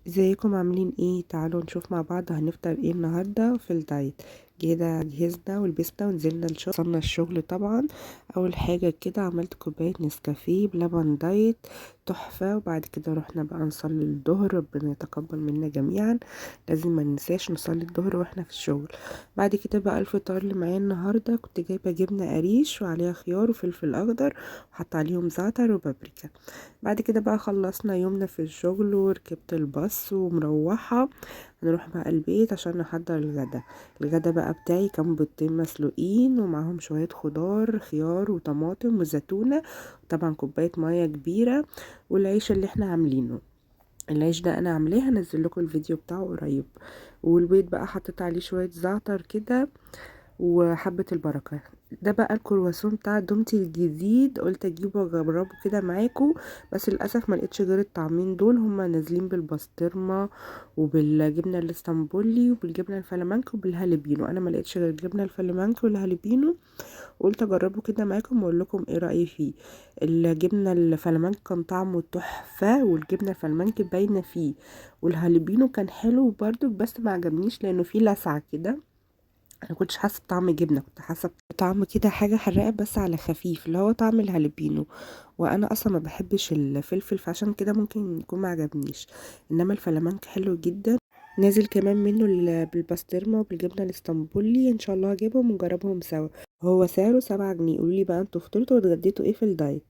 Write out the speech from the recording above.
ازيكم عاملين ايه؟ تعالوا نشوف مع بعض هنفطر ايه النهارده في الدايت. كده جهزنا ولبسنا ونزلنا الشغل، وصلنا الشغل طبعا. اول حاجة كده عملت كوباية نسكافيه بلبن دايت تحفة، وبعد كده رحنا بقى نصلي الظهر، ربنا يتقبل منا جميعا. لازم ما ننساش نصلي الظهر واحنا في الشغل. بعد كده بقى الفطار اللي معايا النهارده كنت جايبه جبنه قريش وعليها خيار وفلفل اخضر، وحط عليهم زعتر وبابريكا. بعد كده بقى خلصنا يومنا في الشغل وركبت الباص ومروحة. هنروح بقى البيت عشان نحضر الغدا. الغدا بقى بتاعي كان بيضتين مسلوقين ومعاهم شوية خضار، خيار وطماطم وزيتونة، وطبعا كوباية مية كبيرة، والعيش اللي احنا عاملينه. العيش ده انا عاملاه، هنزل لكم الفيديو بتاعه قريب. والبيض بقى حطيت عليه شوية زعتر كده وحبة البركة. ده بقى الكرواسون بتاع دومتي الجديد، قلت اجيبه واجربه كده معاكم، بس للاسف ما لقيتش غير الطعمين دول. هما نازلين بالبسطرمه وبالجبنه الاسطنبولي وبالجبنه الفلامنك وبالهالبينو، انا ما لقيتش غير الجبنة الفلامنك والهالبينو، قلت اجربه كده معاكم واقول لكم ايه رايي فيه. الجبنة الفلامنك كان طعمه تحفة، والجبنه الفلامنك باينة فيه، والهالبينو كان حلو برضو بس ما عجبنيش لانه فيه لسعه كده. انا كنتش حاسه بطعم جبنه، كنت حاسه بطعم كده حاجة حراقه بس على خفيف، اللي هو طعم الهالبينو، وانا اصلا ما بحبش الفلفل فعشان كده ممكن يكون ما عجبنيش. انما الفلامنك حلو جدا، نازل كمان منه بالبسطرمه وبالجبنه الاسطنبولي. ان شاء الله هجيبهم ونجربهم سوا. هو سعره 7 جنيه. قولولي بقى انتوا فطرتوا واتغديتوا ايه في الدايت؟